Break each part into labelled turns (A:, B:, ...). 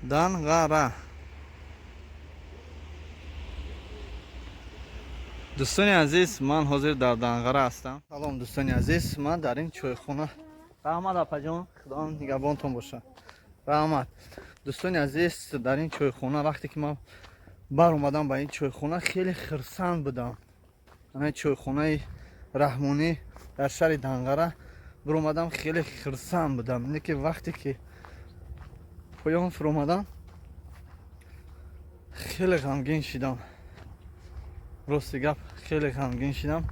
A: Данғара. Дӯстони азиз, ман ҳозир дар Данғара ҳастам. Салом, дӯстони азиз, ман дар ин чойхона. Раҳмат, апаҷон, Худованд нигаҳбонтон бошад. Раҳмат. Дӯстони азиз, дар ин чойхона вақте ки ман баромадам ба ин чойхона, хеле хирсанд будам. Ана чойхонаи Раҳмонӣ дар шаҳри Данғара биромадам, хеле хирсанд будам. Не ки вақте ки поён фуромадам, хеле ғамгин шидам. Рости гап, хеле ғамгин шидам.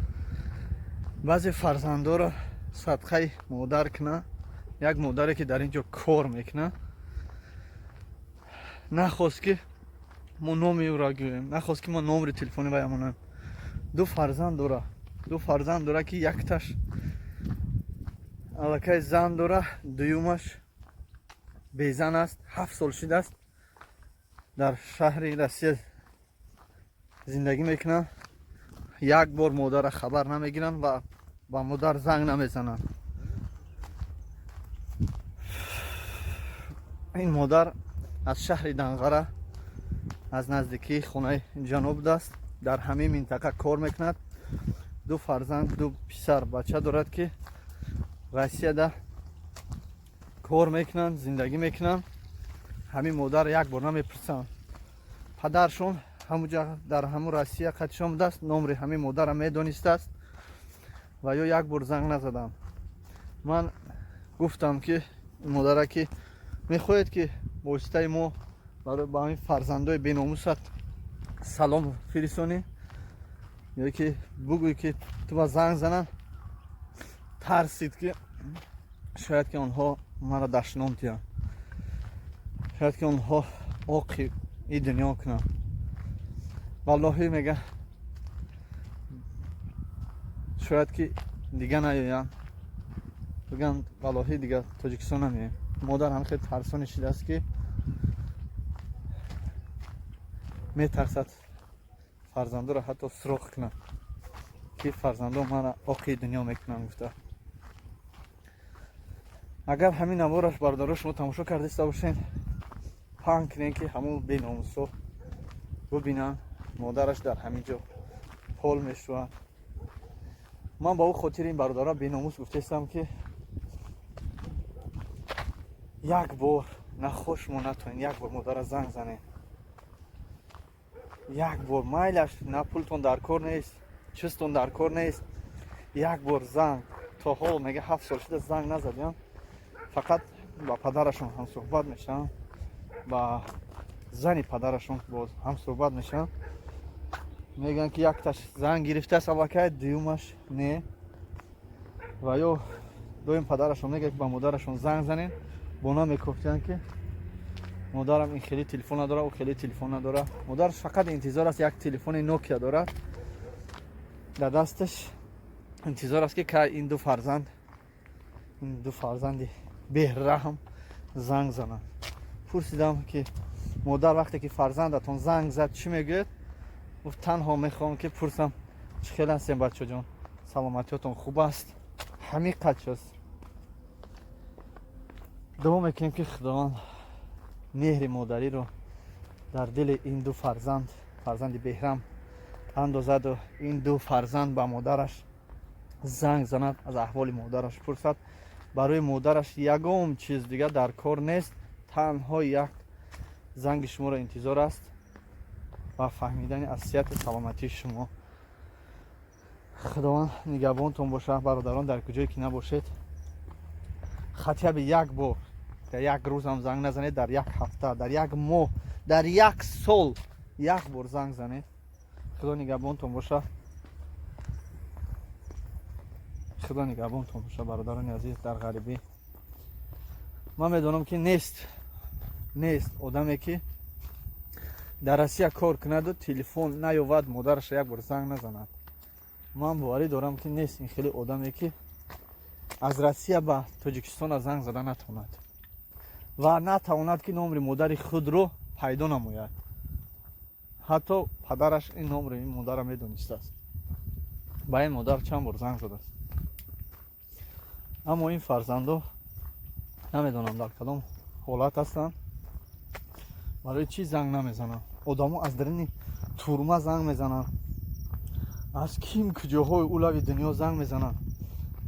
A: Баъзе фарзандоро садқаи модар кунад. Як модаре ки дар ин ҷо кор мекунад, нахост, ки мо номи ӯро гӯем, нахост, ки мо номри телефони вай амонем. Ду фарзанд дора, ду фарзанд дора, ки якташ аллакай зан дора, дуюмаш безан аст. 7 сол шидааст, дар шаҳри Россия зиндагӣ мекунанд. Як бор модарра хабар намегиранд ва ба модар занг намезананд. Ин модар аз шаҳри Данғара, аз наздикии хонаи ҷаноб будааст, дар ҳамин минтақа кор мекунад. Ду фарзанд, ду писар бача дорад, ки Россияда кор мекунанд, зиндагӣ мекунанд. Ҳамин модар як бор намепурсанд. Падаршон ҳамуҷа, дар ҳамун Россия қатишон будааст, номри ҳамин модарам медонистааст ва ё як бор занг назадам. Ман гуфтам, ки модара, ки мехоҳед, ки воситаи мо барои ба ҳамин фарзандои беномусат салом фирисонӣ ё ки бугӯй, ки ту ба занг зананд. Тарсид, ки шояд ки онҳо маро дашном диҳанд, шояд ки онҳо оқи и дунё кунанд. Валлоҳӣ, мега, шояд ки дига наёянд, бигӯянд: «Валлоҳӣ, дига Тоҷикистон намеоем». Модар ҳам хеле тарсони шидааст, ки метарсад фарзандоро ҳатто суроғ кунад, ки фарзандо мара оқи дунё мекунанд, гуфта. Агар ҳамин навораш, бародаро, шумо тамошо кардаиста бошед, паҳн кунем, ки ҳамун беномусо бубинанд, модараш дар ҳамин ҷо пол мешӯяд. Ман ба ӯ хотири ин бародаро беномус гуфтаистам, ки як бор нахош шумо натонед як бор модара занг занед, як бор, майлаш, на пултон дар кор нест, чизтон дар кор нест, як бор занг. То ҳол, мега, 7 сол шуда, занг назадиам. Фақат ба падарашон ҳамсӯҳбат мешаванд, ба зани падарашон боз ҳамсӯҳбат мешаванд. Мегӯянд, ки якташ занг гирифтааст аллакай, дуюмаш не. Ва ё доим падарашон мегӯяд, ки ба модарашон занг занед. Бона мекофтиянд, ки модарам ин хеле телефон надорад, ӯ хеле телефон надорад. Модараш фақат интизор аст, як телефони Нокия дорад дар дасташ, интизор аст, ки кай ин ду фарзанд, ин ду фарзанди беҳраҳм занг зананд. Пурсидам, ки модар, вақте ки фарзандатон занг зад, чӣ мегӯяд? Гуфт: «Танҳо мехоҳам, ки пурсам, чӣ хел ҳастем, бачаҷон, саломатиётон хуб аст?» Ҳамин қад чиз. Дуо мекунем, ки Худованд меҳри модариро дар дили ин ду фарзанд, фарзанди беҳрам, андозаду ин ду фарзанд ба модараш занг занад, аз аҳволи модараш пурсад. Барои модараш ягон чиз дига дар кор нест, танҳо як занги шуморо интизор аст ва фаҳмидани аз сиҳату саломатии шумо. Худованд нигаҳбонтон бошад, бародарон, дар куҷое ки набошед. Хотя бы як бор дар як рӯзам занг назанед, дар як ҳафта, дар як моҳ, дар як сол як бор занг занед. Худо нигаҳбонтон боша, Худо нигаҳбонтон боша, бародарони азиз дар ғарибӣ. Ман медонам, ки нест одаме, ки дар Россия кор кунаду телефон наёвад, модараша як бор занг назанад. Ман боварӣ дорам, ки нест ин хеле одаме, ки аз Россия ба Тоҷикистона занг зада натавонад ва натавонад, ки номри модари худро пайдо намояд. Ҳатто падараш ин номри ин модарро медонистааст, ба ин модар чанд бор занг задааст. Аммо ин фарзандо намедонам, дар кадом ҳолат ҳастанд. Барои чӣ занг намезананд? Одамо аз дарини турма занг мезананд, аз ким куҷоҳои улави дунё занг мезананд.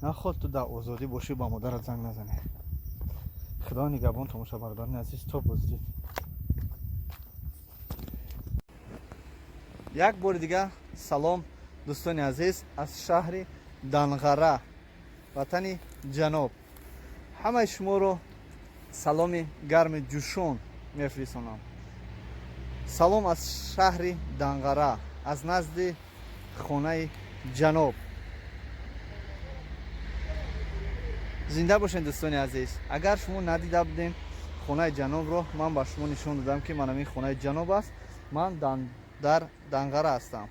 A: Наход ту дар озодӣ бошӣ, ба модарат занг назанӣ. Худо нигаҳбон, тамошобардорони азиз, то боздид. Як бори дигар салом, дӯстони азиз, аз шаҳри Данғара, ватани ҷаноб. Ҳамаи шуморо саломи гарми ҷӯшон мефирисонам. Салом аз шаҳри Данғара, аз назди хонаи ҷаноб. Зинда бошед, дӯстони азиз. Агар шумо надида будем хонаи ҷанобро, ман ба шумо нишон додам, ки ман ҳамин хонаи ҷаноб аст. Ман дар Данғара ҳастам.